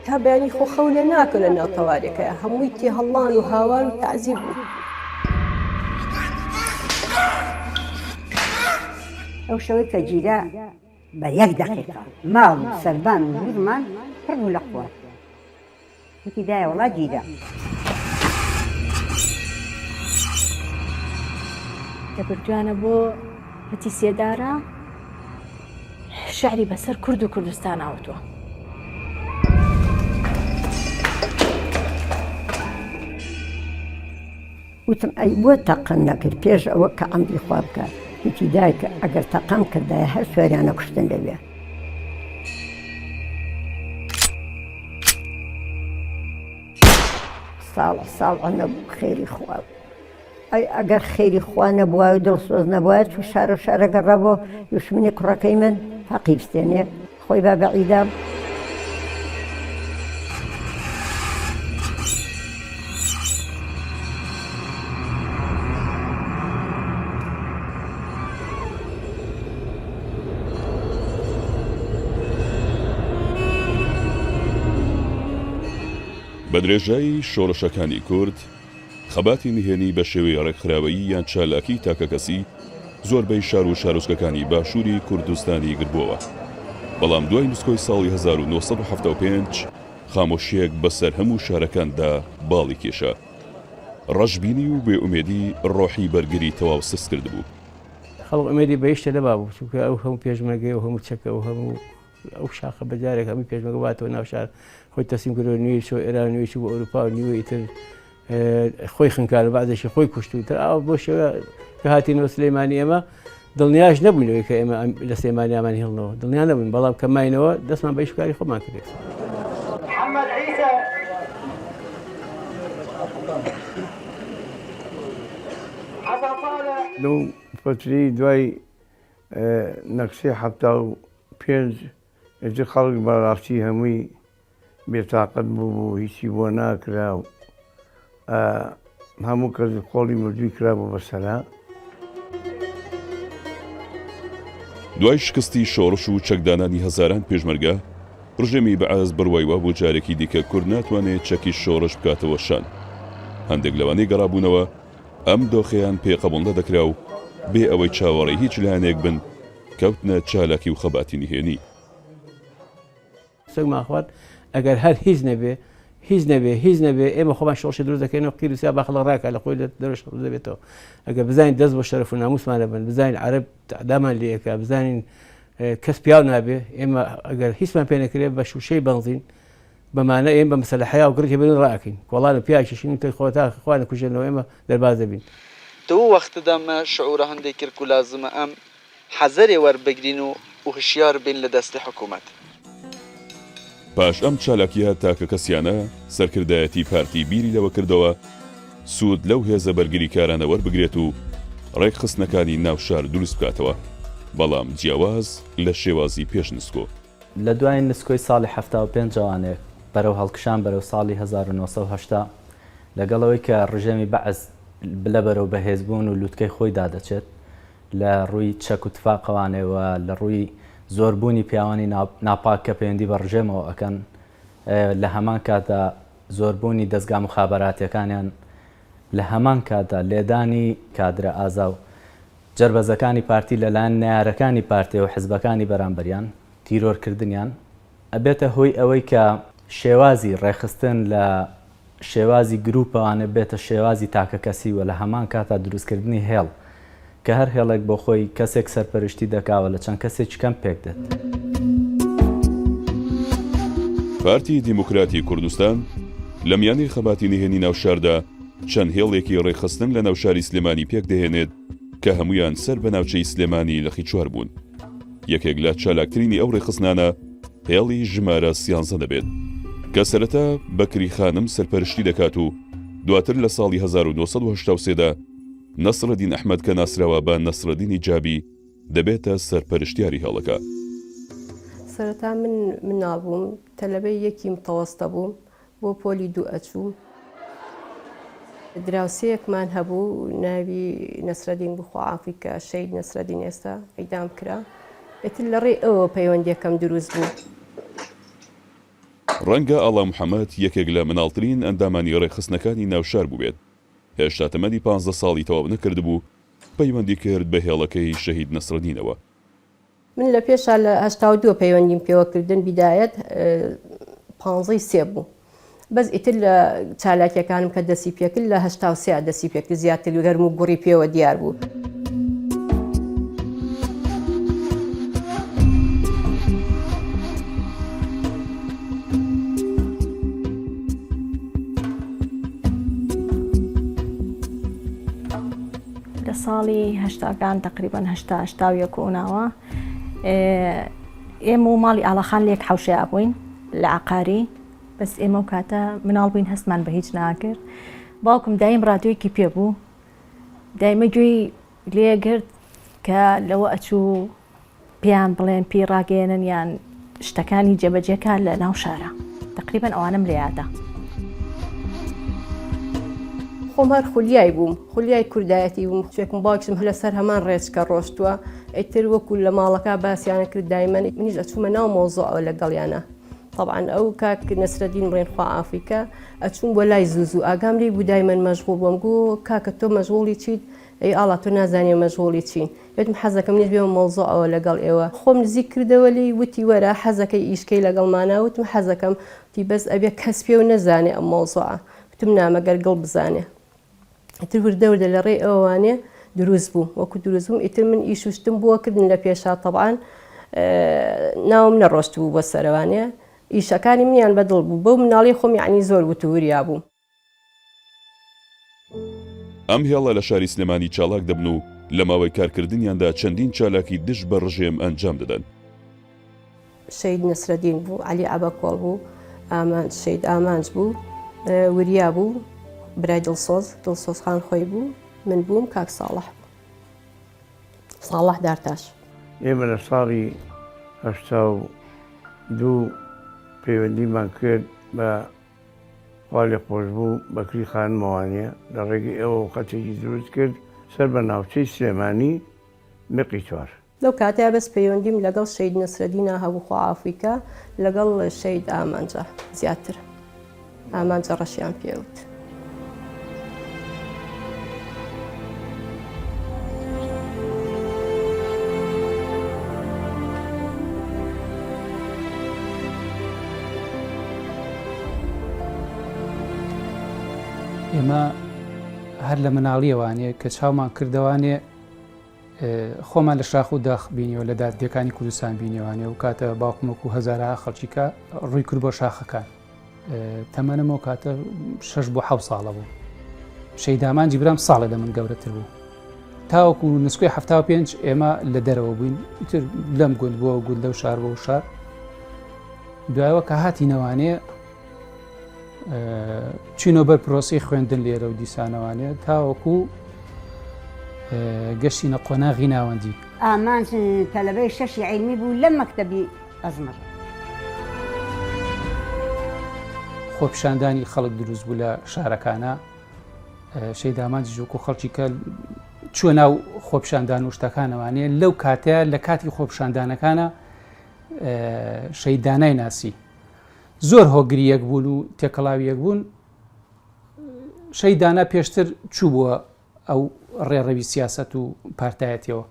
تا بەیانی خۆ خەو لێ ناکە لە ناو تەوارەکەیا هەمووی تێهەڵڵان و هاوار و تەعزیب بوو. ئەو شەوەی کە گیرا بە یەک دەقیقە ماڵ و سەربان و ژوورمان پڕ بوو لە قوات. وتی دایە وەڵا گیرا. کە بردویانە بۆ پەتی سێدارە شعری بەسەر کورد و کوردستان ئاوتووە. وتم ئەی بۆ تەقەم نەکرد پێش ئەوە کە عەمری خوا بکا؟ وتی دایکە ئەگەر تەقەم کردایە هەر سوێریان ئەکوشتن لەوێ. ساڵح ساڵح نەبوو خێری خوا بوو. ئەی ئەگەر خێری خوا نەبوایە و دڵسۆز نەبوایە چوو شارە شارە گەڕا بۆ دوشمنی کوڕەکەی من حەقی بستێنێ خۆی با بە عیدام. بە درێژایی شۆڕشەکانی کورد، خەباتی نهێنی بە شێوەی ڕێکخراوەیی یان چالاکیی تاکەکەسی زۆربەی شار و شارۆچکەکانی باشووری کوردستانی گرتبووەوە. بەڵام دوای نسکۆی ساڵی 1975 خامۆشییەک بەسەر هەموو شارەکاندا باڵی کێشا. ڕەشبینی و بێئومێدی ڕۆحی بەرگری تەواو سست کردبوو. خەڵک ئومێدی بە هیچ شتێ نەمابوو، چونکە ئەو هەموو پێشمەرگەیە و هەموو چەکە و هەموو ئەو شاخە بە جارێک هەمووی پێشمەرگە باتەوە ناو شار خۆی تەسلیم کردەوە نوێی چۆ ئێران نوێی چوو بۆ ئەوروپا و نیوەی ئیتر خۆی خنکان و بەعزێکی خۆی کوشت و تر ئاو بۆ شێوە کە هاتینەوە سلەیمانی ئێمە دڵنیاش نەبووینەوەی کە ئێمە لە سلێمانیامان هێڵنەوە دڵنیا نەبووین بەڵام کە ماینەوە دەستمان بە ئیشکاری خۆمان کرد. محمد عیسا حەسەن ساڵح. لەو فەترەی دوای نەخشەی 75 ئیتر خەڵک بەڕاستی هەمووی بێتاقەت بووبوو هیچی بۆ ناکرا و هەموو کەس قۆڵی مردووی کرابوو بەسەرا. دوای شکستی شۆڕش و چەکدانانی هەزاران پێشمەرگە، ڕژێمی بەعس بڕوای وابوو جارێکی دیکە کورد ناتوانێ چەکی شۆڕش بکاتەوە شان. هەندێک لەوانەی گەڕابوونەوە ئەم دۆخەیان پێ قبوڵ نەدەکرا و بێ ئەوەی چاوەڕێی هیچ لایەنێک بن کەوتنە چالاکی و خەباتی نهێنی. سەگمان خوارد ئەگەر هەر هیچ نەبێ هیچ نەبێ هیچ نەبێ ئێمە خۆمان شۆڕشی دروست دەکەینەوە قیر و سیا با خەڵک ڕاکا لە خۆی لە دەرەوەش دەبێتەوە ئەگەر بزانین دەست بۆ شەرەف و ناموسمان ئەبەن بزانین عەرەب تەعدامان لێ ئەکا بزانین کەس پیاو نابێ ئێمە ئەگەر هیچمان پێ نەکرێ بە شوشەی بەنزین بەمانە ئێمە بە مسەلەحەیا و گڕکی بن ڕاکەین کۆڵان و پیاکیشین و تەی خۆ تا خوا نەکوژێنەوە ئێمە دەرباز دەبین. دە و وەختدا مە شعورە هەندێ کرد کو لازمە ئەم حەزەرێ وەربگرین و و هشیار بین لە دەستی حکومەت. پاش ئەم چالاکییە تاکەکەسیانە، سەرکردایەتی پارتی بیری لەوە کردەوە سوود لەو هێزە بەرگریکارانە وەربگرێت و ڕێکخستنەکانی ناو شار دروست بکاتەوە، بەڵام جیاواز لە شێوازی پێش نسکۆ. لە دوای نسکۆی ساڵی 75 ەوانێ بەرەو هەڵکشان بەرەو ساڵی 1980 لەگەڵ ئەوەی کە ڕژێمی بەعس لە بەرەو بەهێزبوون و لوتکەی خۆیدا دەچێت لە ڕووی چەک و تفاقەوانێ و لە ڕووی زۆربوونی پیاوانی ناپاک کە پەیوەندی بە ڕژێمەوە ئەکەن لە هەمان کاتدا زۆربوونی دەزگا موخابەراتیەکانیان لە هەمان کاتدا لێدانی کادرە ئازا و جەربەزەکانی پارتی لەلایەن نەیارەکانی پارتێ و حزبەکانی بەرامبەریان تیرۆرکردنیان ئەبێتە هۆی ئەوەی کە شێوازی ڕێکخستن لە شێوازی گروپەوانە بێتە شێوازی تاکەکەسی و لە هەمان کاتا دروستکردنی هێڵ کە هەر هێڵێک بۆ خۆی کەسێک سەرپەرشتی دەکا و لە چەند کەسێکی کەم پێک دێت. پارتی دیموکراتی کوردستان لە میانەی خەباتی نهێنی ناو شاردا چەند هێڵێکی ڕێکخستن لە ناو شاری سلێمانی پێکدەهێنێت کە هەموویان سەر بە ناوچەی سلێمانی لقی چوار بوون. یەکێک لە چالاکترینی ئەو ڕێکخستنانە هێڵی ژمارە سیانزە دەبێت کە سەرەتا بەکری خانم سەرپەرشتی دەکات و دواتر لە ساڵی 1983 دا نەسرەدین ئەحمەد کە ناسراوە بە نەسرەدینی جابی دەبێتە سەرپەرشتیاری هێڵەکە. سەرەتا من مناڵ بووم تەلەبەی یەکی متەوەستە بووم بۆ پۆلی دوو ئەچووم. دراوسێیەکمان هەبوو ناوی نەسرەدین بوو خوا عافوی کە شەهید نەسرەدین ئێستا عیدام کرا ئیتر لە ڕێی ئەوەوە پەیوەندیەکەم دروست بوو. ڕەنگە ئاڵا محەمەد یەکێک لە مناڵترین ئەندامانی ڕێکخستنەکانی ناو شار بووبێت، هێشتا تەمەنی 15 ساڵی تەواو نەکردبوو، پەیوەندی کرد بە هێڵەکەی شەهید نەسرەدینەوە. من لە پێشا لە 82 پەیوەندیم پێوە کردن بیدایەت پانزەی سێ بوو بەس ئیتر لە چالاکیەکانم کە دەسی پێکرد لە 83 دەسی پێکرد زیاتر گەرم و گوڕی پێوە دیار بوو. لە ساڵی هەشتاکان تقریبان هەشتا هەشتا و یەک و ناوە ئێمە و ماڵی ئاڵاخان لێک حوشەیا بووین لە عقاری بەس ئێمە و کاتە مناڵ بووین هەستمان بە هیچ ناکرد باوکم دایم رادیۆیەکی پێ بوو دایمە گوێی لێگرت کە لەوە ئەچوو پێیان بڵێن پێی ڕاگەیەنن یان شتەکانی جێبەجێکا لە ناو شارە تقریبا ئەوانەم لە یادە. خۆم هەر خولیای بووم خولیای کوردایەتی بووم چێکم باوکیشم هەر لەسەر هەمان ڕێچکە ڕۆشتووە ئیتر وەکو لە ماڵەکە باسیانە کرد دایمەن منیش ئەچوومە ناو مەوزوعەوە لەگەڵیانە طبعا ئەو کاک نەسرەدین بڵێن خوا عافیکە ئەچووم بۆ لای زوو زوو ئاگام لێی بوو دایمەن مەشغوڵ بووم گو کاکە تۆ مەشغوڵی چیت ئەی ئاڵا تۆ نازانی مەشغوڵی چین وتم حەزەکەم منیش بێمە مەوزوعەوە لەگەڵ ئێوە. خۆم نزیک کردەوە لێی وتی وەرە حەزەکەی ئیشکەی لەگەڵمانا وتم حەزەکەم وتی بەس ئەبێ کەس پێو نەزانێ ئەم مەوزوعە وتم نا مەگەر گڵ بزانێ ئیتر وردە وردە لە ڕێی ئەوانێ دروست بوو وەکو دروست بووم ئیتر من ئیش و شتم بووە کردن لە پێشا تەبعەن ناوم نەڕۆشت بوو بۆ سەرەوانێ ئیشەکانی منیان بەدڵ بوو بەو مناڵی خۆم یعنی زۆر وت و وریا بووم. ئەم هێڵە لە شاری سلێمانی چالاک دەبن و لە ماوەی کارکردنیاندا چەندین چالاکی دژ بە ڕژێم ئەنجام دەدەن. شەهید نەسرەدین بوو، عەلی عەبەکۆڵ بوو، ئامانج، شەهید ئامانج بوو، وریا بوو، برای دڵسۆز، دڵسۆز خان خۆی بوو، من بووم، کاک ساڵح بوو. ساڵح دارتاش. ئێمە لە ساڵی 82 پەیوەندیمان کرد بە خوالێخۆشبوو بەکری خانمەوانیە لە ڕێگەی ئەوەوە خەتێکی دروست کرد سەر بە ناوچەی سلێمانی لقی چوار. لەو کاتەیا بەس پەیوەندیم لەگەڵ شەهید نەسرەدینا هەبوو خوا عافوی کا لەگەڵ شەهید ئامانجا زیاتر ئامانجە ڕەشیان پێ وت. ئێمە هەر لە مناڵیەوانێ کە چاومان کردەوانێ خۆمان لە شاخ و داخ بینیەوە لە دادگەکانی کوردستان بینیوانێ و کاتە باوکم وەکو هەزارها خەڵکیکە ڕووی کرد بۆ شاخەکان تەمەنم ئەو کاتە شەش بۆ حەو ساڵە بوو شەیدامانجی برام ساڵێ لە من گەورەتر بوو تاوەکو نسکۆی 75 ئێمە لە دەرەوە بووین ئیتر لەم گوند بووە گوند لەو شار بۆ شار دوایەوە کە هاتینەوانێ چینەوە بەر پرۆسی خوێندن لێرە و دیسانەوانێ تاوەکو گەشتینە قۆناغی ناوەندی. ئامانج تەلەبەی شەشی عیلمی بوو لە مەکتەبی ئەزمڕ. خۆپیشاندانی خەڵک دروست بوو لە شارەکانە شەهید ئامانجیش وەکو خەڵکی کە چووە ناو خۆپیشاندان و شتەکانەوانێ لەو کاتەیە لە کاتی خۆپیشاندانەکانە شەهید دانای ناسی زۆر هۆگری یەک بوون و تێکەڵاوی یەک بوون شەهید دانا پێشتر چوو بووە ئەو ڕێڕەوی سیاسەت و پارتایەتیەوە.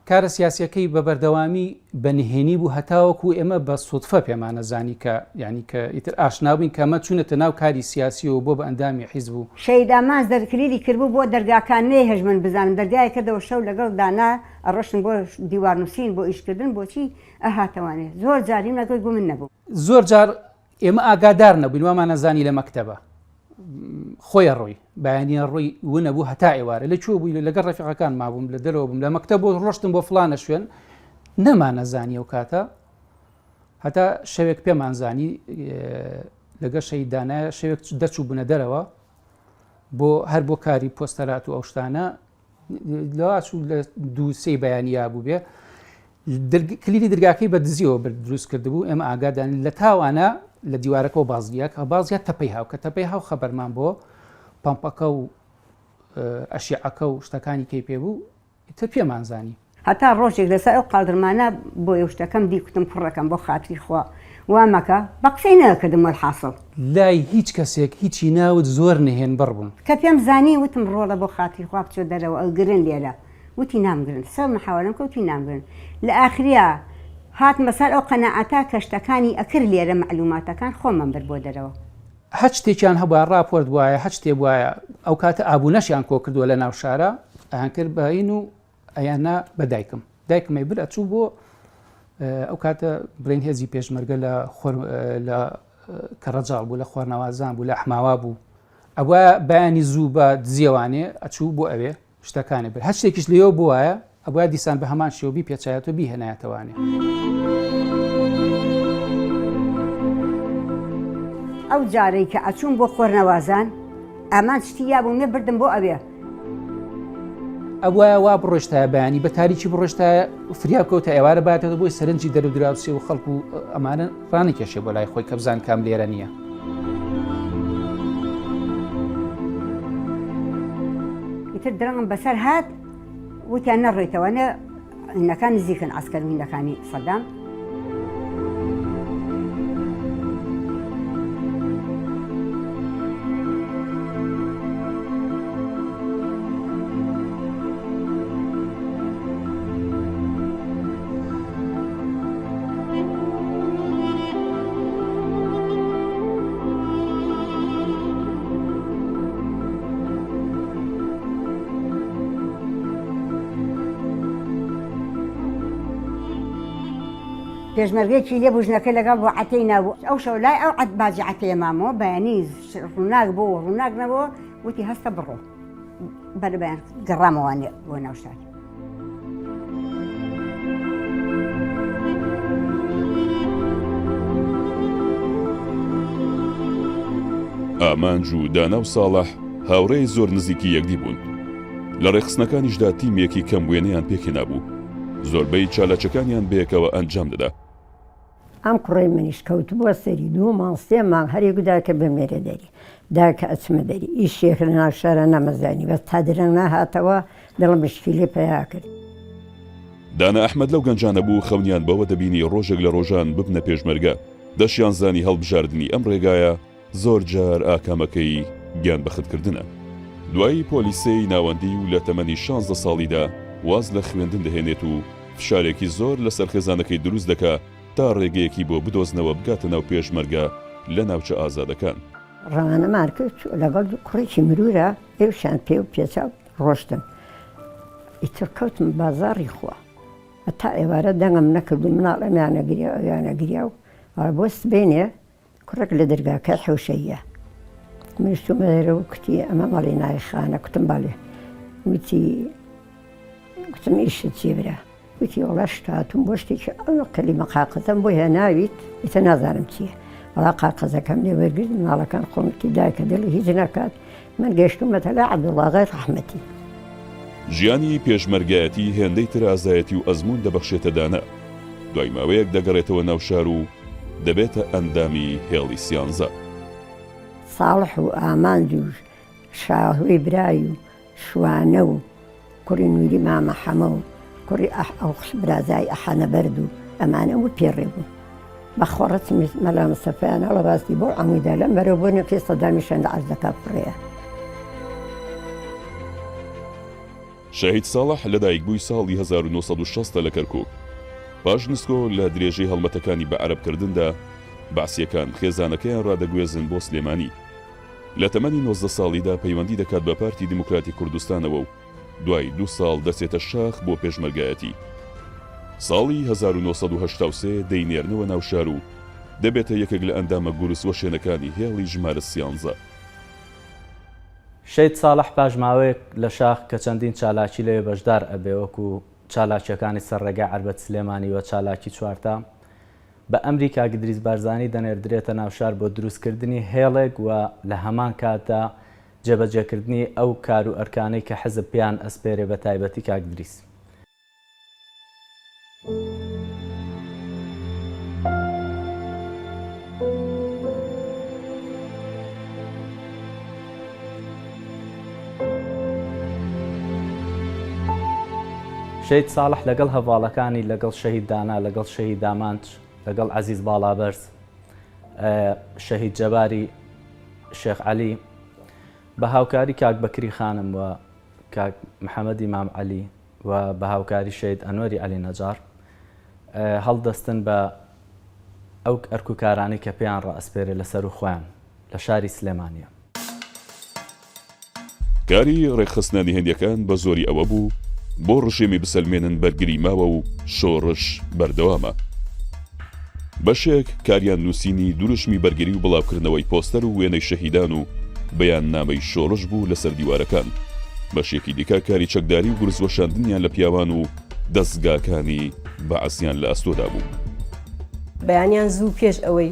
کارە سیاسیەکەی بە بەردەوامی بە نهێنی بوو هەتاوەکو ئێمە بە سودفە پێمانە زانی کە یانی کە ئیتر ئاشنا بووین کە ئەمە چوونەتە ناو کاری سیاسیەوە بۆ بە ئەندامی حیزب و. شەهید ئامانج دەرکلیلی کردبوو بۆ دەرگاکان نەیهێشت من بزانم دەرگای کردەوە شەو لەگەڵ دانا ئەڕۆشتن بۆ دیوار نووسین بۆ ئیش کردن بۆچی ئەهاتەوانێ زۆر جار هینا گوێی بۆ من نەبوو. زۆر جار ئێمە ئاگادار نەبووین وامانەزانی لە مەکتەبە خۆی ڕۆی بەیانە ڕۆی ونەبوو هەتا ئێوارە لە کوێ بووی لەگەڵ ڕەفیقەکان مابووم لە دەرەوە بووم لە مەکتەب بۆ ڕۆشتم بۆ فلانە شوێن نەمانەزانی ئەو کاتە هەتا شەوێک پێمان زانی لەگە شەیدانە شەوێک دەچوو بنە دەرەوە بۆ هەر بۆ کاری پۆستەرات و ئەو شتانە لەوا چوو لە دوو سێی بەیانیا بوو بێ کلیلی درگاکەی بە دزیەوە برد دروست کردبوو ئێمە ئاگادان لە تاوانە لە دیوارەکەەوە بازگە کە بازگە تەپەی هاو کە تەپەی هاو خەبەرمان بۆ پمپەکە و ئەشیعەکە و شتەکانی کەی پێ بوو تر پێمان زانی. هەتا ڕۆژێک لەسەر ئەو قاڵدرمانە بۆیە شتەکەم دی کوتم کوڕەکەم بۆ خاتری خوا وا مەکە بە قسەی نەکردم وەلحاسڵ. لای هیچ کەسێک هیچی ناوت زۆر نهێن بڕ بووم. کە پێم زانی وتم ڕۆڵە بۆ خاتری خوا بچۆ دەرەوە ئەگرن لێرە وتی نامگرن سەر محاوەلەم کە وتی نامگرن لە ئاخریا هاتمە سەر ئەو قەناعەتە کە شتەکانی ئەکرد لێرە مەعلوماتەکان خۆمم برد بۆ دەرەوە. هەچ شتێکیان هەبوایە ڕاپۆرت بوایە هەچ شتێ بوایە ئەو کاتە ئابوونەشیان کۆ کردووە لە ناو شارە ئەیان کرد بە این و ئەیاننا بە دایکم دایکم ئەی برد ئەچوو بۆ ئەو کاتە بڵێن هێزی پێشمەرگە لە خۆر لە کەڕەجاڵ بوو لە خوارنەوازان بوو لە ئەحماوا بوو ئەوە بەیانی زوو بە دزیەوانێ ئەچوو بۆ ئەوێ شتەکانی برد هەر شتێکیش لێوە بوایە ئەبوایە دیسان بە هەمان شێوە بیپێچایەتەوە بیهێنایەتەوانێ. ئەو جارەی کە ئەچووم بۆ خۆرنەوازان ئامانج شتی یابوو مێ بردم بۆ ئەوێ. ئەبوایە وا بڕۆشتایە بەیانی بە تاریکی بڕۆشتایە فریا بکەوتە ئێوارە باتەوە بۆی سەرنجی دەر و دراوسێ و خەڵک و ئەمانە ڕانەکێشێ بۆ لای خۆی کە بزان کام لێرە نییە. ئیتر درەنگم بەسەر هات وتیان نەڕۆیتەوە نە هینەکان نزیکن عەسکەر و هینەکانی سەدام. پێشمەرگەیەکی لێ بوو ژنەکەی لەگەڵ بوو عەتەی نابوو ئەو شەو لای ئەو عەت باجی عەتەیە مامەوە بەیانی ڕووناک بۆ ڕووناک نەبووە وتی هەستە بڕۆ بەرەبەیان گەڕامەوە بۆ ناو شار. ئامانج و دانا و ساڵح هاوڕێی زۆر نزیکی یەکدی بوون. لە ڕێکخستنەکانیشدا تیمێکی کەم وێنەیان پێکهێنابوو. زۆربەی چالاکیەکانیان بەیەکەوە ئەنجام دەدا. ئەم کوڕەی منیش کەوتبووە سەری دوو مانگ سێ مانگ هەرێک دایکە بمێرە دەری دایکە ئەچمە دەری ئیشێک لە ناو شارە نەمەزانی بەس تا درەنگ نەهاتەوە دڵم مشکیلەی پەیا کرد. دانا ئەحمەد لەو گەنجانە بوو خەونیان بەوە دەبینی ڕۆژێک لە ڕۆژان ببنە پێشمەرگە، دەشیان زانی هەڵبژاردنی ئەم ڕێگایە زۆر جار ئاکامەکەی گیان بەختکردنە. دوایی پۆلی سێی ناوەندی و لە تەمەنی شانزدە ساڵیدا واز لە خوێندن دەهێنێت و فشارێکی زۆر لەسەر خێزانەکەی دروست دەکا تا ڕێگەیەکی بۆ بدۆزنەوە بگاتە ناو پێشمەرگە لە ناوچە ئازادەکان. ڕەوانەمان کرد لەگەڵ کوڕێکی مرورە ئێوشیان پێ و پێچا ڕۆشتن ئیتر کەوتم بازاڕی خوا هەتا ئێوارە دەنگم نەکرد و مناڵ ئەمیانە گریا ئەویانە گریا و بۆ سبەینێ کوڕێک لە دەرگاکەی حەوشەییە. منیش چوومە دەرەوە و کوتی ئەمە ماڵی ناوی خانە کوتم بەڵێ. وتی کوتم ئیشت چییە برا؟ وتی وەڵا شت هاتووم بۆ شتێکی ئەو کەلیمە قاقەزەم بۆ هێناویت ئیتر نازانم چییە. وەڵا قاقەزەکەم لێ وەرگرت مناڵەکان خۆم وتی دایکە دڵی هیچ نەکات من گەیشتوومەتە لای عەبدوڵڵاغای ڕەحمەتی. ژیانی پێشمەرگایەتی هێندەی تر ئازایەتی و ئەزموون دەبەخشێتە دانا. دوای ماوەیەک دەگەڕێتەوە ناو شار و دەبێتە ئەندامی هێڵی سیانزە. ساڵح و ئامانج و شاهۆی برای و شوانە و کوڕی نوری مامە حەمە و کوڕی ئەو برازای ئەحەنەبەرد و ئەمانە و پێڕێ بوون. بە خۆڕەت مەلا مستەفایان هەڵەباستی بۆ عەمودا لەم بەرەو بۆ نەکەی سەدامیشیان لە عەرزەکە فڕێیە. شەهید ساڵح لەدایکبووی ساڵی 1960 ە لە کەرکوک. پاش نسکۆ لە درێژەی هەڵمەتەکانی بەعەرەبکردندا، بەعسییەکان خێزانەکەیان ڕادەگوێزن بۆ سلێمانی. لە تەمەنی 19 ساڵیدا پەیوەندی دەکات بە پارتی دیموکراتی کوردستانەوە و دوای دوو ساڵ دەچێتە شاخ بۆ پێشمەرگایەتی. ساڵی 1983 دەینێرنەوە ناو شار و دەبێتە یەکێک لە ئەندامە گورزوەشێنەکانی هێڵی ژمارە سیانزە. شەهید ساڵح پاش ماوەیەک لە شاخ کە چەندین چالاکی لەوێ بەشدار ئەبێ وەکو چالاکیەکانی سەر ڕێگای عەربەت سلێمانی و چالاکی چوارتا بە ئەمری کاک ئیدریس بارزانی دەنێردرێتە ناو شار بۆ دروست کردنی هێڵێک و لە هەمان کاتدا جێبەجێکردنی ئەو کار و ئەرکانەی کە حزب پێیان ئەسپێرێ بە تایبەتی کاک ئیدریس. شەهید ساڵح لەگەڵ هەڤاڵەکانی لەگەڵ شەهید دانا لەگەڵ شەهید ئامانج لەگەڵ عەزیز باڵابەرز شەهید جەباری شێخ عەلی بە هاوکاری کاک بەکری خانم و کاک محەمەدی مام عەلی و بە هاوکاری شەهید ئەنوەری عەلی نەجاڕ هەڵدەستن بە ئەو ئەرک و کارانەی کە پێیان ڕائەسپێرێ لە سەروو خۆیان لە شاری سلێمانییە. کاری ڕێکخستنە نهێنیەکان بە زۆری ئەوە بوو بۆ ڕژێمی بسەلمێنن بەرگری ماوە و شۆڕش بەردەوامە. بەشێک کاریان نووسینی دروشمی بەرگری و بڵاوکردنەوەی پۆستەر و وێنەی شەهیدان و بەیاننامەی شۆڕش بوو لەسەر دیوارەکان. بەشێکی دیکە کاری چەکداری و گورزوەشاندنیان لە پیاوان و دەزگاکانی بەعسیان لە ئەستۆدا بوو. بەیانیان زوو پێش ئەوەی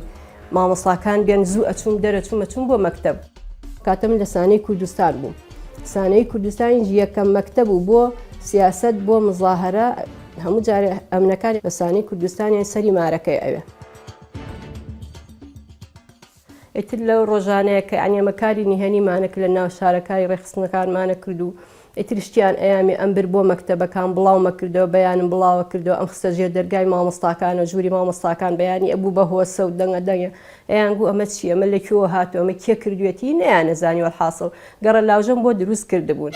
مامۆستاکان بێن زوو ئەچووم دەرەچووم ئەچووم بۆ مەکتەب. کاتە من لە سانەی کوردستان بووم. سانەی کوردستانیش یەکەم مەکتەب بوو بۆ سیاسەت بۆ مزاهەرە هەموو جارێ ئەمنەکان لە سانەی کوردستانیان سەری مارەکەی ئەوێ. ئیتر لەو ڕۆژانەیە کە یانی ئەمە کاری نهێنیمانە کرد لە ناو شارە کاری ڕێکخستنەکانمانە کرد و ئیتر شتیان ئەیامی ئەم بر بۆ مەکتەبەکان بڵاومە کردەوە بەیانم بڵاوە کردەوە ئەم خستە ژێر دەرگای مامۆستاکانەوە ژووری مامۆستاکان بەیانی ئەبوو بە هۆسە و دەنگە دەنگە ئەیان گوو ئەمە چییە ئەمە لە کوێوە هاتووە ئەمە کێ کردوێتی نەیانەزانی وەلحاسڵ گەڕە لاوژەم بۆ دروست کردبوون.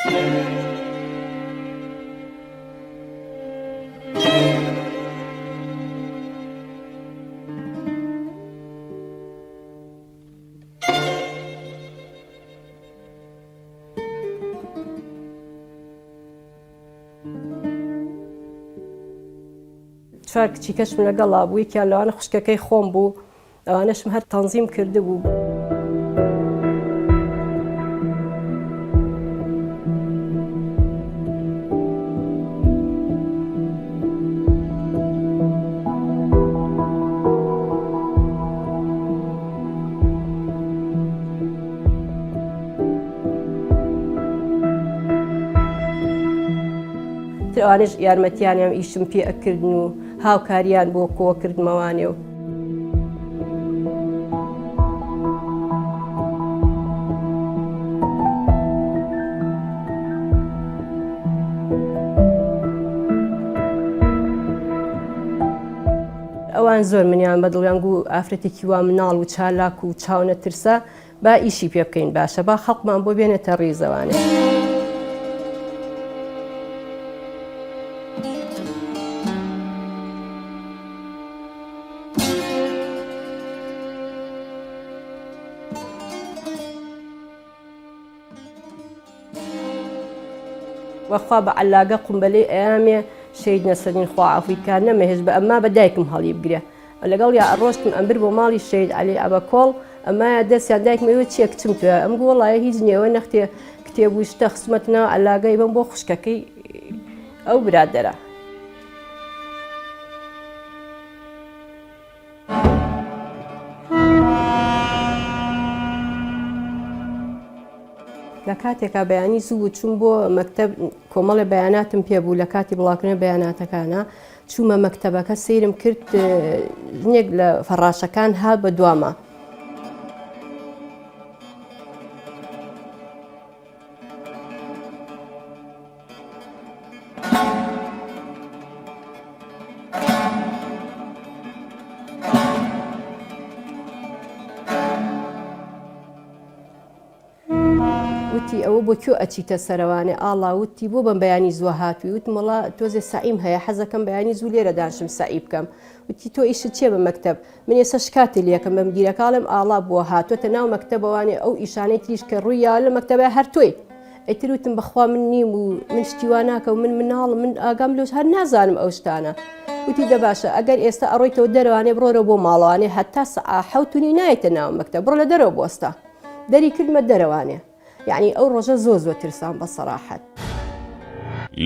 چوار کچی کەشم لەگەڵا بوو یەکیان لەوانە خوشکەکەی خۆم بوو ئەوانەشم هەر تەنزیم کردبوو. تر ئەوانەش یارمەتیانیان ئیشم پێ ئەکردن و هاوکاریان بۆ کۆکردمەوانێ و ئەوان زۆر منیان بە دڵیان گوو ئافرەتێکی وا مناڵ و چالاک و چاونەترسە با ئیشی پێ بکەین باشە با خەڵکمان بۆ بێنێتە ڕیزەوانێ. وەخوا بە عەلاگە قومبەلەی ئەیامێ شەهید نەسرەدین خوا عەفوی کا نەمەهێشت بە ئەمما بە دایکم هەڵی بگرێ لەگەڵیا ئەڕۆشتم ئەمبرد بۆ ماڵی شەهید عەلی عەبەکۆڵ ئەمایە دەستیان دایکم ئەیوت چیە کچم توێ ئەم گوو وەڵایە هیچ نییە ئەوە نەختێ کتێب و شتە خستمەتە ناو عەلاگەی بەم بۆ خوشکەکەی ئەو برادەرە. لە کاتێکا بەیانی زوو بوو چووم بۆ مەکتەب کۆمەڵێ بەیاناتم پێ بوو لە کاتی بڵاوکردنەوەی بەیاناتەکانە چوومە مەکتەبەکە سەیرم کرد ژنێک لە فەڕاشەکان هات بە دواما. وتی، ئەوە بۆ کوێ ئەچیتە سەرەوانێ؟ ئاڵا وتی، بۆ بەم بەیانی زووە هاتووی؟ وتم، وەڵا تۆزێ سەعیم هەیە، حەزەکەم بەیانی زوو لێرە دانشم سەعی بکەم. وتی، تۆ ئیشت چییە بە مەکتەب؟ من ئێستا شکاتی لێکەم بە مدیرەکە ئەڵێم ئاڵا بووە هاتووەتە ناو مەکتەبەوانێ ئەو ئیشانەی تریش کە ڕووی یاوە لە مەکتەبە هەر تۆی. ئیتر وتم بەخوا من نیم و من شتی وا ناکەم من مناڵم من ئاگام لەوش هەر نازانم ئەو شتانە. وتی دە باشە ئەگەر ئێستا ئەڕۆیتەوە دەرەوانێ بڕۆرەوە بۆ ماڵەوانێ هەتا سەعا حەوت و نیو نایەیتە ناو مەکتەب بڕۆ لە دەرەوە بوەستە. دەری کردمە دەرەوانێ یەعنی ئەو ڕۆژە زۆر زۆر ترسام بە سەراحەت.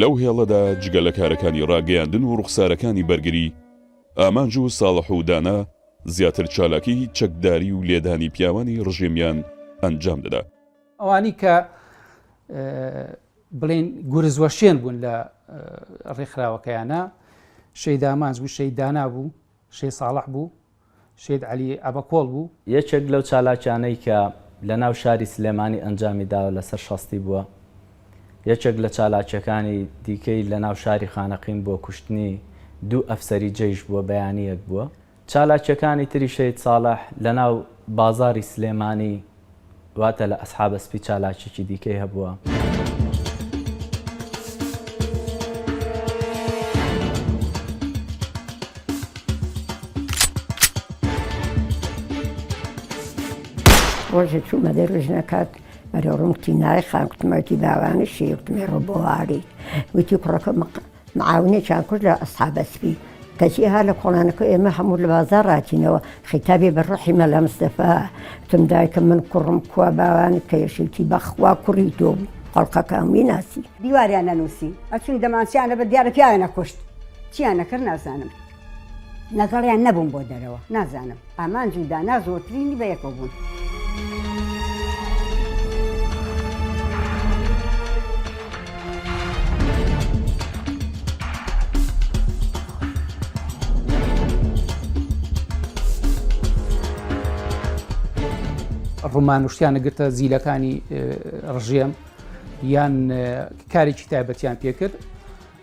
لەو هێڵەدا جگە لە کارەکانی ڕاگەیاندن و ڕوخسارەکانی بەرگری، ئامانج و ساڵح و دانا زیاتر چالاکیی چەکداری و لێدانی پیاوانی ڕژێمیان ئەنجام دەدا. ئەوانی کە بڵێین گورزوەشێن بوون لە ڕێکخراوەکەیانە، شەهید ئامانج بوو، شەهید دانا بوو، شەهید ساڵح بوو، شەهید عەلی عەبەکۆڵ بوو. یەکێک لەو چالاکیانەی کە لە ناو شاری سلێمانی ئەنجامی داوە لەسەر شەستی بووە. یەکێک لە چالاکییەکانی دیکەی لە ناو شاری خانەقین بووە کوشتنی دوو ئەفسەری جەیش بووە بەیانییەک بووە. چالاکییەکانی تری شەهید ساڵح لە ناو بازاڕی سلێمانی واتە لە ئەسحابە سپی چالاکیی دیکەی هەبووە. ڕۆژێ چوومە دەرەوە ژنەکات بەرەو ڕووم کوتی نای خان کوتم وتی باوانی شی کوتم ڕۆ بۆ واری وتی کوڕەکە معاونێکیان کوشت لە ئەسحابە سپی کەچی ها لە کۆڵانەکە ئێمە هەموو لە بازاڕ هاتینەوە خیتابی بە ڕۆحی مەلا مستەفا وتم دایکم من کوڕم کوا باوانی کەیەشی وتی بەخوا کوڕی تۆ بوو خەڵقەکە هەمووی ناسی. دیواریان نەنووسی ئەچوون دەمانچەیان لەبەر دیارە پیاویان ئەکوشت چیان ئەکرد نازانم لەگەڵیان نەبووم بۆ دەرەوە نازانم ئامانج و دانا زۆرترینی بەیەکەوە بوون. ڕومان و شتیانە گرتە زیلەکانی ڕژێم یان کارێکی تایبەتیان پێکرد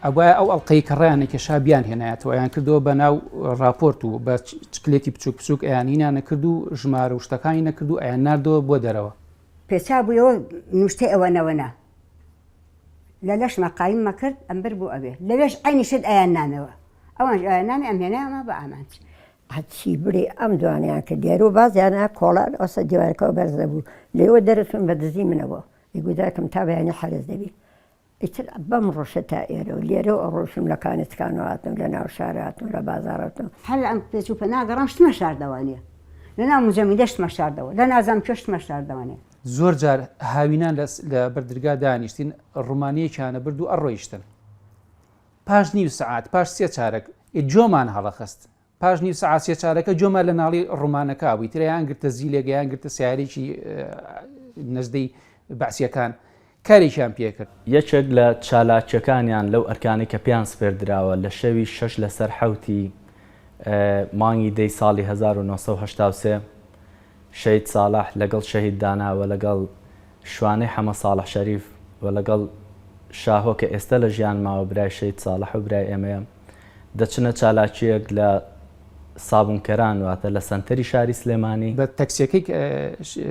ئەبوایە ئەو ئەڵقەی کە ڕایان نەکێشا بیان هێنایەتەوە ئەیان کردەوە بە ناو ڕاپۆرت و بە چکلێتی بچوک بچوک ئەیانینان نەکرد و ژمارە و شتەکانی نەکرد و ئەیان ناردەوە بۆ دەرەوە. پێچابوویەوە نوشتەی ئەوە نەوەنا لە لەشما قایمما کرد ئەمبرد بۆ ئەوێ لەوێش عەینی شت ئەیان نامەوە ئەوانش ئەیان نامی ئەم هێنایەوە بە ئامانج. هەرچی بڵێ ئەم دوانەیان کرد دیارو بازیانە کۆڵان ئەوسا دیوارەکەوە بەرز دەبوو لێوە دەرەچوون بە دزی منەوە ئەیگوت داکم تا بەیانی حەرەس دەبی ئیتر بەم ڕۆشە تا ئێرە و لێرەوە ئەڕۆشم لە کانێچکانەوە هاتم لە ناو شار هاتم لە بازاڕ هاتم. هەر لە ئەم پێچ و پەنا گەڕام شتمە شاردەوانێ لە ناو مجەمیدە شتمە شاردەوە لە نازانم کوێ شتمە شاردەوانێ. زۆر جار هاوینان لە لە بەر درگا دانیشتین ڕومانیەکیانە برد و ئەڕۆیشتن پاش نیو سەعات پاش سێ چارەک گۆمان هەڵەخست پاش نیو سەعات سێ چارەکە گوێمان لە ناڵی ڕومانەکە بوو ئیتر یان گرتە زیلێک یان گرتە سیارێکی نەژدەی بەعسیەکان کارێکیان پێکرد. یەکێک لە چالاکیەکانیان لەو ئەرکانەی کە پێیان سپێردراوە لە شەوی شەش لەسەر حەوتی مانگی دەی ساڵی 1983 شەهید ساڵح لەگەڵ شەهید دانا و لەگەڵ شوانەی حەمە ساڵح شەریف و لەگەڵ شاهۆ کە ئێستە لە ژیان ماوە برای شەهید ساڵح و برای ئێمەیە دەچنە چالاکییەک لە سابونکەران واتە لە سەنتەری شاری سلێمانی. بە تەکسیەکەی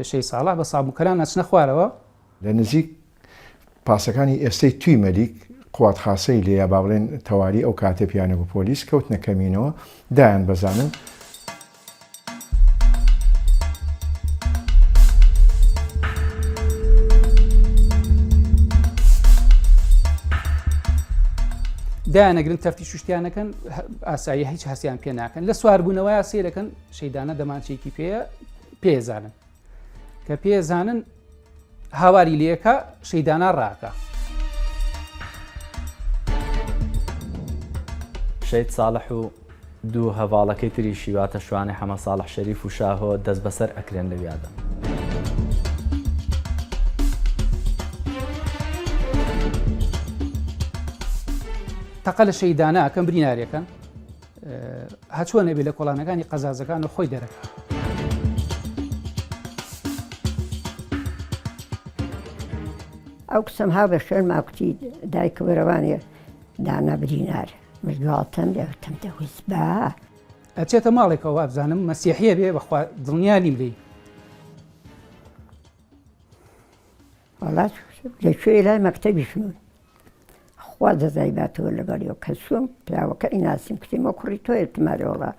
شەهید ساڵح بە سابونکەران ئەچنە خوارەوە. لە نزیک پاسەکانی ئێستەی توی مەلیک قوات خاسەی لێیە با بڵێن تەواری ئەو کاتە پیانە بوو پۆلیس کەوتنە کەمینەوە دایان بەزانن. دایانەگرن تەفتیش و شتیان نەکەن ئاسایی هیچ هەستیان پێ ناکەن لە سواربوونەوەیا سەیرەکەن شەیدانە دەمانچێکی پێیە پێزانن کە پێزانن هاواری لێکە شەیدانا ڕاکە. شەهید ساڵح و دوو هەڤاڵەکەی تریشی واتە شوانەی حەمە ساڵح شەریف و شاهۆ دەستبەسەر ئەکرێن لەویادا. تەقە لە شەیدانە ئەکەن برینارێکەن هەچوە نەبێ لە کۆڵانەکانی قەزازەکان و خۆی دەرەکە. ئەو کچەم ها بە شوێنما کوتی دایکە وەرەوانێ دانا برینار مش گاڵتەم لێ وتم دەویست با. ئەچێتە ماڵێکەوە وابزانم مەسیحیە بێ بەخوا دڵنیا نیم لێی. وەڵا لە کوێ لای مەکتەبی فنون خوا جەزای باتەوە لەگەڵیەوە کە چووم پیاوەکە ئیناسیم کوتیم ئەو کوڕی تۆیە وتم ئەرێ وەڵا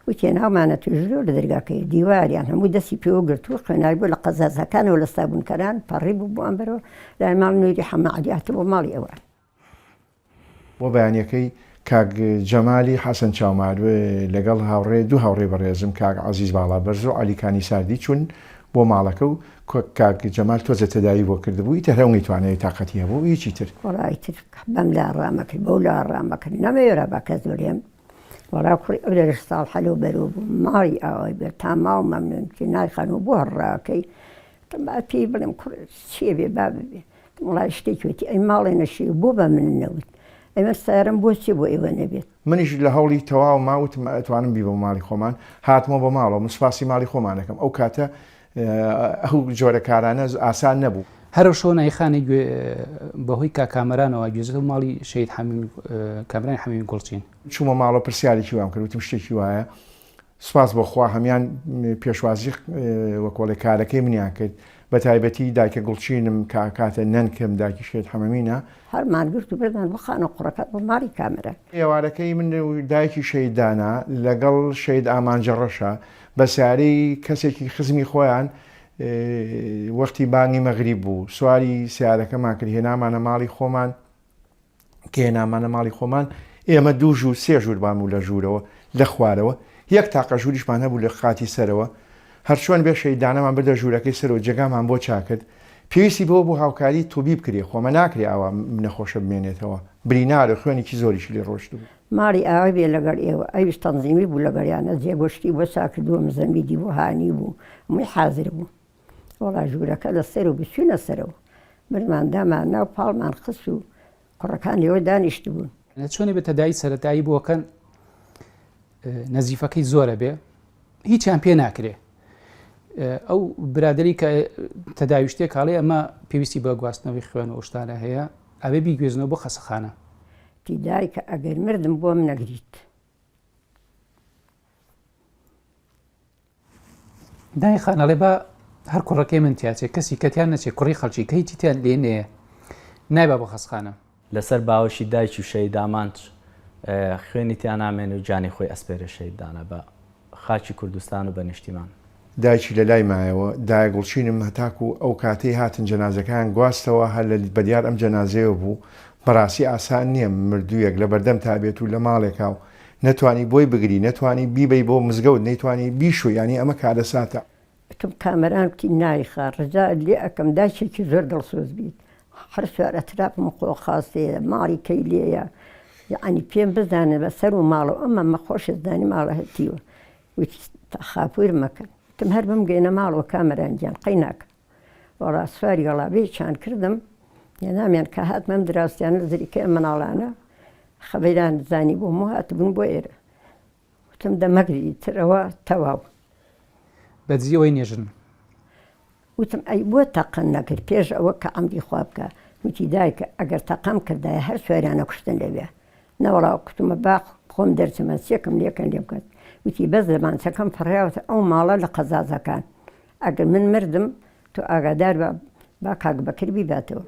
وتێ ناومانە توێژرەوە لە دەرگاکەی دیواریان هەموو دەستی پێوە گرتوو خوێناوی بوو لە قەزازەکانەوە لە سابوونکەران پەڕی بوو بۆ ئەم بەرەوە لای ماڵ نوری حەمە عەلی هاتبوو ماڵی ئەوان. بۆ بەیانیەکەی کاک جەمالی حەسەن چاومار لەگەڵ هاوڕێ دوو هاوڕێی بەڕێزم کاک عەزیز باڵابەرز و عەلی کانی ساردی چوون بۆ ماڵەکە و کاک جەمال تۆزێ تەداوی بۆ کردبوو ئیتر هەر ئەوەی توانای تاقەتی هەبوو هیچی تر. وەڵا ئیتر بەم لا ڕامەکرد بەو لا ڕامەکرد نەمەوێرا بە کەس بڵێم وەڵا کوڕی ئەو دەرش ساڵحە لەو بەرەو بوو ماڵی ئاوای بێت تا ماو مەمنون کێ نایخانوو بۆ هەر ڕاکەی وتم با پێی بڵێم کوڕ چییە بێ با ببێ وەڵا شتێکی وتی ئەی ماڵێ نەشێو بۆ بە منت نەوت ئەی من سەیارەم بۆ چیە بۆ ئێوە نەبێت. منیش لە هەوڵی تەواوما وتم ئەتوانم بیبەمە ماڵی خۆمان، هاتمەوە بە ماڵەوە من سوپاسی ماڵی خۆمان ئەکەم ئەو کاتە ئەو جۆرە کارانە ئاسان نەبوو. هەرەو شەوە نایخانەی گوێ بەهۆی کاک کامەرانەوە گوێزێتەوە ماڵی شەهید حەمیم کامرانی حەمیمی گوڵچین. چوومە ماڵەوە پرسیارێکی وام کرد وتم شتێکی وایە سوپاس بۆ خوا هەمیان پێشوازی وەکۆڵێ کارەکەی منیان کرد بە تایبەتی دایکە گوڵچینم کە ئەکاتە نەنکم دایکی شەهید حەمەمینە. هەرمان گرت و بردمان بۆ خانە قوڕەکە بۆ ماڵی کامەران. ئێوارەکەی من و دایکی شەهید دانا لەگەڵ شەهید ئامانجە ڕەشە بە سەیارەی کەسێکی خزمی خۆیان وەختی بانگی مەغریب بوو سواری سیارەکەمان کرد هێنامانە ماڵی خۆمان کە هێنامانە ماڵی خۆمان ئێمە دوو ژوور سێ ژوورمان بوو لە ژوورەوە لە خوارەوە یەک تاقە ژووریشمان هەبوو لە قاتی سەرەوە هەرچۆن بێ شەیدانەمان بردە ژوورەکەی سەرەوە جێگامان بۆ چاکرد پێویستی بەوە بوو هاوکاری توبی بکرێ خۆمە ناکرێ ئاوا نەخۆشە بمێنێتەوە برینارە خوێنێکی زۆریشی لێ ڕۆشتبوو. ماڵی ئاوای بێ لەگەڵ ئێوە ئەویش تەنزیمی بوو لەگەڵیانە جێگۆشتی بۆ چاکردووە مزەمیدی بوو هانی بوو هەمووی حازر بوو وەڵا ژوورەکە لە سەرەوە بوو چووینە سەرەوە بردمان دامان ناو پاڵمان خست و کوڕەکان لێوە دانیشتبوون. چۆنی بە تەدایی سەرەتایی بۆکەن نەزیفەکەی زۆرە بێ هیچیان پێ ناکرێ ئەو برادری کە تەداویشتێک کاڵێ ئەمە پێویستی بە گواستنەوەی خوێن و شتانە هەیە ئەبێ بیگوێزنەوە بۆ خەسەخانە. وتی دایکە ئەگەر مردم بۆم نەگریت. دای خان ئەڵێ با هەر کوڕەکەی من تیاچێ کەسی کەتیان نەچێ کوڕی خەڵکی کە هیچی تیان لێ نەیە نایبا بۆ خەسخانە. لەسەر باوەشی دایکی و شەهید ئامانج خوێنی تیا نامێنێ و گیانی خۆی ئەسپێرێ شەهید دانا بە خاکی کوردستان و بە نیشتیمان. دایکی لە لای مایەوە، دایە گوڵچینم هەتاکوو ئەو کاتەی هاتن جەنازەکەیان گواستەوە هەر لە بەدیار ئەم جەنازەیەوە بوو، بەڕاستی ئاسان نییە مردوویەک لە بەردەمتا بێت و لە ماڵێکا و نەتوانی بۆی بگری، نەتوانی بیبەی بۆ مزگەوت، نەیتوانی بیشۆی، یانی ئەمە کارەساتە. وتم کامەران وتی نایخا ڕجات لێ ئەکەم دایکێکی زۆر دڵسۆز بیت هەر سوار ئەتراپم خۆخواستەیە ماڵی کەی لێیە یەعنی پێم بزانن بە سەر و ماڵەوە ئەمە مە خۆشت زانی ماڵە هەتیوە وتی خاپوور مەکەن وتم هەر بمگەینە ماڵەوە کامەران گیان قەی ناکەم وەڵا سواری گەڵابەیەکیان کردم هێنامیان کە هاتمە ئەم دراوسیانە زریکەی ئەم مناڵانە خەبەریان زانی بۆم و هاتبوون بۆ ئێرە وتم دەمەگری ئیتر ئەوە تەواو. بەدزی ئەوەی نێژن. وتم ئەی بۆ تەقەت نەکرد پێش ئەوە کە عەمری خوا بکا؟ وتی دایکە ئەگەر تەقەم کردایە هەر سوێریان ئەکوشتن لەوێ. نەوەڵا کوتمە با خۆم دەرچم هەرچیەکم لێکەن لێم کەن. وتی بەس دەمانچەکەم فڕیاوەتە ئەو ماڵە لە قەزازەکان. ئەگەر من مردم تۆ ئاگادار بە با کاک بەکر بیباتەوە.